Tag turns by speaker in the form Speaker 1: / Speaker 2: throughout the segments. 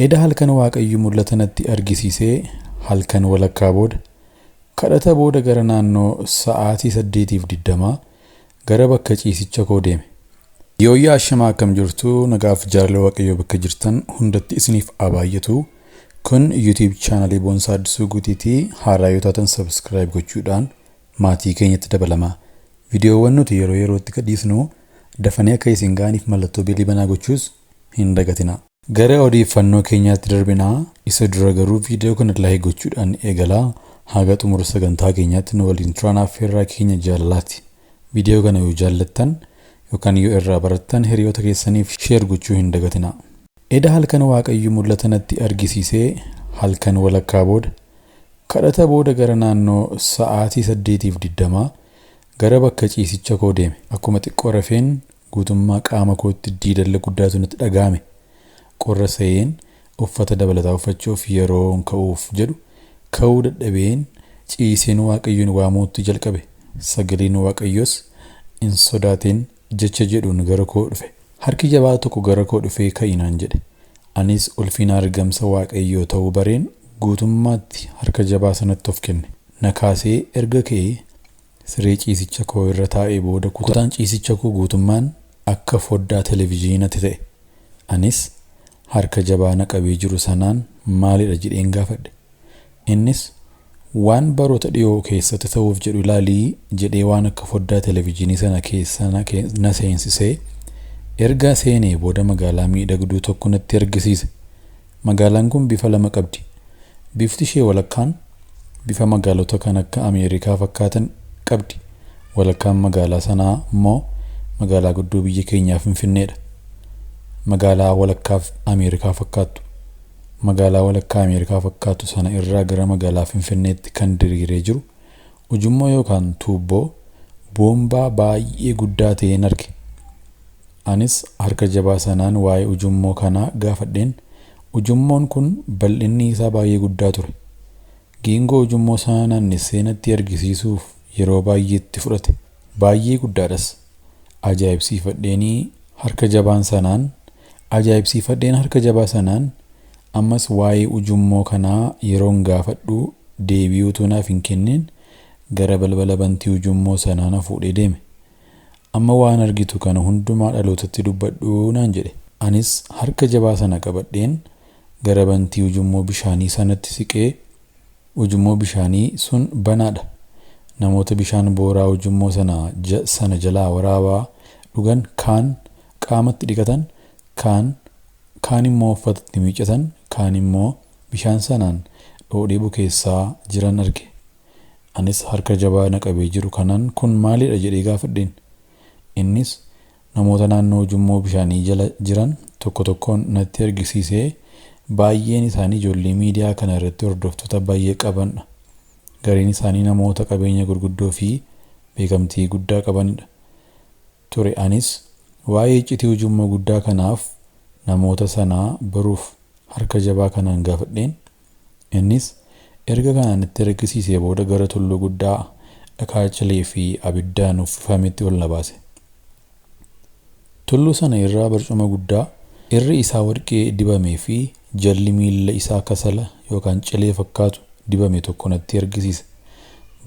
Speaker 1: Eda halkan Waaqayyo mul'ata natti argisiisee halkan walakkaa booda kadhata booda gara naannoo sa'aatii 8:20 gara bakka ciisicha koo deeme. Yooyyaa ashamaa, akkam jirtu? Nagaaf jaalala Waaqayyoo bakka jirtan hundatti isiniif haa baay'atu. Kun YouTube chaanalii Boonsaa Addisuu Guutiitii. Haaraa yoo taatan subscribe gochuudhaan maatii keenyatti dabalamaa. Viidiyoowwan nuti yeroo yerootti gadhiisnu dafanii akka isin ga'aniif mallattoo beelii banaa gochuus hin dagatinaa. Gara odeeffannoo keenyaatti darbinaa. Isa dura garuu viidiyoo kana like gochuudhaan eegalaa. Haga xumura sagantaa keenyaatti nu waliin turan affeerraa keenya jaalalaati. Viidiyoo kana yoo jaallattan yookaan yoo irraa barattan hiriyoota keessaniif share gochuu hin dagatinaa. Eda halkan Waaqayyo mul'ata natti argisiisee halkan walakkaa booda kadhata booda gara naannoo sa'aatii 8:20 gara bakka ciisicha koo deeme. Akkuma xiqqoo rafeen guutummaa qaama kootti diidalla guddaatu natti dhaga'ame. Qorra sa'een uffata dabalataa uffachuuf yeroo ka'uuf jedhu ka'uu dadhabeen ciiseen Waaqayyoon waamuutti jalqabe. Sagaleen Waaqayyoos "Hin sodaatin" jecha jedhuun gara koo dhufe. Harki jabaa tokko gara koo dhufee "Ka'i" naan jedhe. Anis ulfina argamsa Waaqayyoo ta'uu bareen guutummaatti harka jabaa sanatti of kenne. Na kaasee erga ka'ee siree ciisicha koo irra taa'ee booda kutaan ciisicha koo guutummaan akka foddaa televezyiinatti ta'e. Anis harka jabaa na qabee jiru sanaan "Maalidha?" jedheen gaafadhe. Innis "Waan baroota dhiyoo keessatti ta'uuf jedhu ilaalii" jedhee waan akka foddaa televezyiinii sana keessa na seensisee erga seenee booda magaalaa miidhagduu tokko natti argisiise. Magaalaan kun bifa lama qabdi. Bifti ishee walakkaan bifa magaalota kan akka Ameerikaa fakkaatan qabdi. Walakkaan magaalaa sanaa immoo magaalaa guddoo biyya keenyaa Finfinneedha. Magaalaa walakkaa Ameerikaa fakkaattu. Magaalaa walakkaa Ameerikaa fakkaattu sana irraa gara magaalaa Finfinneetti kan diriiree jiru ujummoo yookaan tuubboo boombaa baay'ee guddaa ta'een arge. Anis harka jabaa sanaan waa'ee ujummoo kanaa gaafadheen. Ujummoon kun bal'inni isaa baay'ee guddaa ture. Geengoo ujummoo sana naannessee natti argisiisuuf yeroo baay'ee itti fudhate. Baay'ee guddaadhas. Ajaa'ibsiifadheen harka jabaa sanaan ammas waa'ee ujummoo kanaa yeroon gaafadhu deebii utuu naaf hin kennin gara balbala bantii ujummoo sanaa na fuudhee deeme. "Amma waan argitu kana hundumaa dhalootatti dubbadhu" naan jedhe. Anis harka jabaa sana qabadheen gara bantii ujummoo bishaanii sanatti siqee ujummoo bishaanii sun banaadha. Namoota bishaan booraa ujummoo sana jalaa waraabaa dhugan, kaan qaamatti dhiqatan, kaan kaan immoo uffatatti miiccatan, kaan immoo bishaan sanaan dhoodhee bukeessaa jiran arge. Anis harka jabaa na qabee jiru kanaan "Kun maalidha?" jedhee gaafadheen. Innis namoota naannoo ujummoo bishaanii jala jiran tokko tokkoon natti argisiisee baay'een isaanii ijoollee miidiyaa kana irratti hordoftoota baay'ee qabanidha. Gariin isaanii namoota qabeenya gurguddoo fi beekamtii guddaa qabanidha ture. Anis waa'ee iccitii ujummoo guddaa kanaaf namoota sanaa baruuf harka jabaa kanaan gaafadheen. Innis erga kanaan itti argisiisee booda gara tulluu guddaa dhakaa cilee fi abiddaan uffifametti ol na baase. Tulluu sana irraa barcuma guddaa irri isaa warqee dibamee fi jalli miilla isaa kasala yookaan cilee fakkaatu dibame tokko natti argisiise.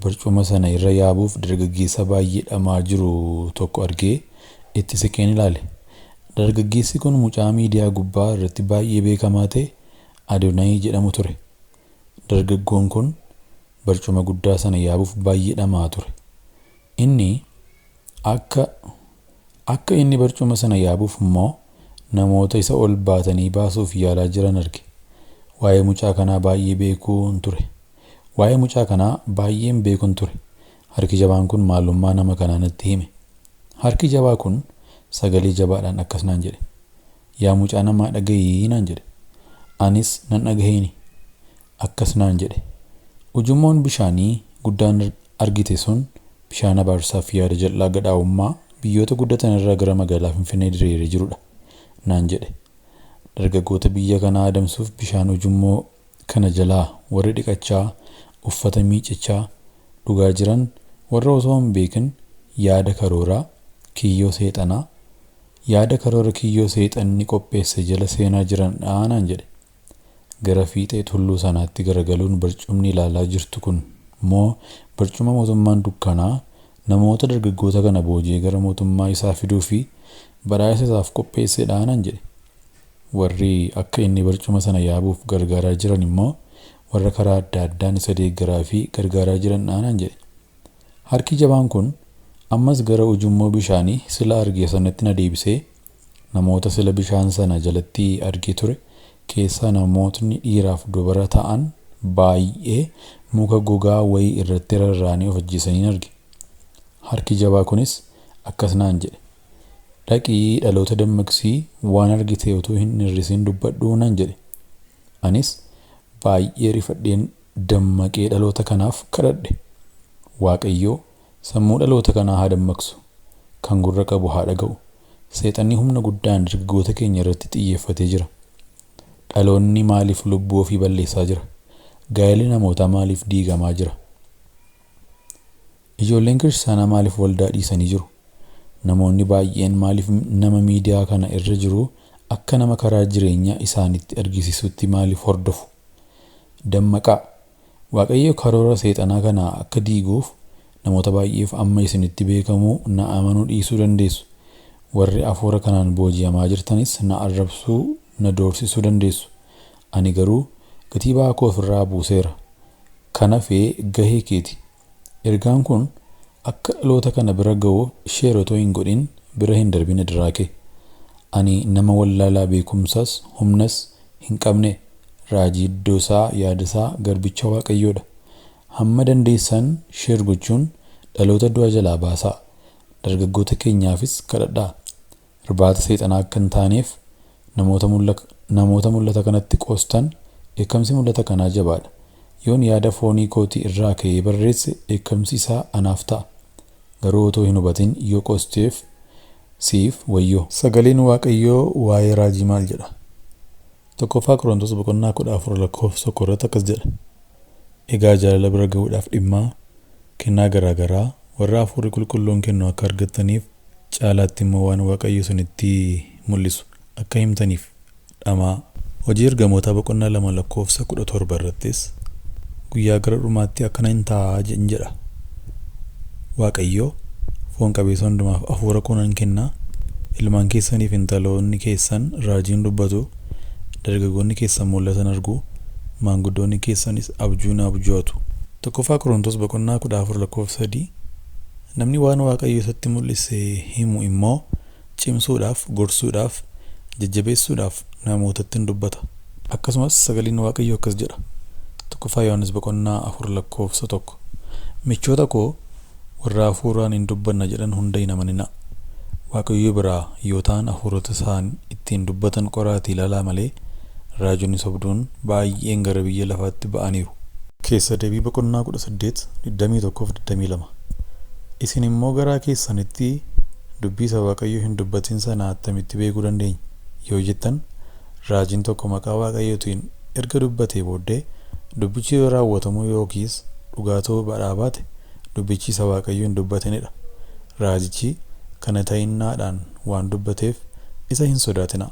Speaker 1: Barcuma sana irra yaabuuf dargaggeessa baay'ee dhamaa jiru tokko argee itti siqeen ilaale. Dargaggeessi kun mucaa miidiyaa gubbaa irratti baay'ee beekamaa ta'e Adoonaayi jedhamu ture. Dargaggoon kun barcuma guddaa sana yaabuuf baay'ee dhamaa ture. Inni akka inni barcuma sana yaabuuf immoo namoota isa ol baatanii baasuuf yaalaa jiran arge. Waa'ee mucaa kanaa baay'ee beekuun ture. Waa'ee mucaa kanaa baay'een beekuun ture. Harki jabaan kun maalummaa nama kanaa natti hime. Harki jabaa kun sagalee jabaadhaan akkas naan jedhe. "Yaa mucaa namaa, dhaga'ii" naan jedhe. Anis nan dhagaheeni. Akkas naan jedhe. "Ujummoon bishaanii guddaan argite sun bishaan abaarsaa fi yaada jal'aa gadhaa'ummaa biyyoota guddatan irraa gara magaalaa Finfinnee diriiree jirudha" naan jedhe. "Dargaggoota biyya kanaa adamsuuf bishaan ujummoo kana jalaa warri dhiqachaa, uffata miiccachaa dhugaa jiran warra osoo hin beekin yaada karoora kiyyoo seexanni qopheesse jala seenaa jiran dha" naan jedhe. Gara fiixee tulluu sanaatti garagaluun barcumni ilaalaa jirtu kun immoo barcuma mootummaan dukkanaa namoota dargaggoota kana booji'ee gara mootummaa isaa fiduu fi badhaasa isaaf qopheessedha naan jedhe. Warri akka inni barcuma sana yaabuuf gargaaraa jiran immoo warra karaa adda addaan isa deeggaraa fi gargaaraa jiran naan jedhe. Harki jabaan kun ammas gara ujummoo bishaanii sila arge sanatti na deebisee namoota sila bishaan sana jalatti argee ture keessaa namootni dhiiraaf dubara ta'an baay'ee muka gogaa wayii irratti rarra'anii of ajjeesanii arge. Harki jabaa kunis akkas naan jedhe. Dhaqii dhaloota dammaqsii waan argite utuu hin hir'isin dubbadhuu naan jedhe. Anis baay'ee rifadheen dammaqee dhaloota kanaaf kadhadhe. Waaqayyoo sammuu dhaloota kanaa haa dammaqsu. Kan gurra qabu haa dhaga'u. Seexanni humna guddaan dargaggoota keenya irratti xiyyeeffatee jira. Dhaloonni maaliif lubbuu ofii balleessaa jira? Gaa'elli namootaa maaliif diigamaa jira? Ijoolleen kiristaanaa maaliif waldaa dhiisanii jiru? Namoonni baay'een maaliif nama miidiyaa kana irra jiru akka nama karaa jireenyaa isaanitti argisiisutti maaliif hordofu? Dammaqaa! Waaqayyo karoora seexanaa kana akka diiguuf namoota baay'eef amma isinitti beekamuu na amanuu dhiisuu dandeessu. Warri hafuura kanaan booji'amaa jirtanis na arrabsuu, na doorsisuu dandeessu. Ani garuu gatii ba'aa koo ofirraa buuseera. Kan hafee gahee keeti. Ergaan kun akka dhaloota kana bira ga'uuf share otoo hin godhin bira hin darbin adiraa kee. Ani nama wallaalaa beekumsas humnas hin qabne raajii iddoo yaadasaa garbicha Waaqayyoodha. Hamma dandeessan share gochuun dhaloota du'a jalaa baasaa. Dargaggoota keenyaafis kadhadhaa. Irbaata seexanaa akka hin taaneef namoota mul'ata kanatti qoostan dheekkamsi mul'ata kanaa jabaadha. Yoon yaada foonii kootii irraa ka'ee barreesse dheekkamsi isaa anaaf ta'a. Garuu otoo hin hubatin yoo qoosteef siif wayyoo. Sagaleen Waaqayyoo waa'ee raajii maal jedha? Tokkoffaa Qorontos boqonnaa 14 lakkoofsa 1 irratti akkas jedha. Egaa jaalala bira ga'uudhaaf dhimmaa kennaa garaa garaa warra hafuurri qulqulluun kennu akka argattaniif caalaatti immoo waan Waaqayyo isinitti mul'isu akka himtaniif dhamaa. Hojii ergamootaa boqonnaa 2 lakkoofsa 17 irrattis guyyaa gara dhumaatti akkana hin ta'a jedha. Waaqayyo foon qabeessa hundumaaf hafuura koo nan kenna. Ilmaan keessaniif intaloonni keessan raajiin dubbatu, dargaggoonni keessan mul'atan argu, maanguddoonni keessanis abjuu na abju'atu. Tokkoffaa Qorontos boqonnaa 14 lakkoofsa 3 namni waan Waaqayyo isatti mul'ise himu immoo cimsuudhaaf, gorsuudhaaf, jajjabeessuudhaaf namootatti hin dubbata. Akkasumas sagaleen Waaqayyoo akkas jedha. Tokkoffaa Yohaannis boqonnaa 4 lakkoofsa 1 michoota koo warra hafuuraan hin dubbanna jedhan hunda hin amaninaa. Waaqayyo biraa yoo ta'an hafuurota isaan ittiin dubbatan qoraatii ilaalaa malee raajonni sobduun baay'een gara biyya lafaatti ba'aniiru. Keessa deebii boqonnaa 18 21 22 Isin immoo garaa keessanitti dubbii isa Waaqayyo hin dubbatin sana attamitti beekuu dandeenya yoo jettan raajiin tokko maqaa Waaqayyootiin erga dubbatee booddee dubbichi yoo raawwatamuu yookiis dhugaa ta'uu dhaabaate dubbichi isa Waaqayyo hin dubbatinidha. Raajichi kana ta'innaadhaan waan dubbateef isa hin sodaatinaa.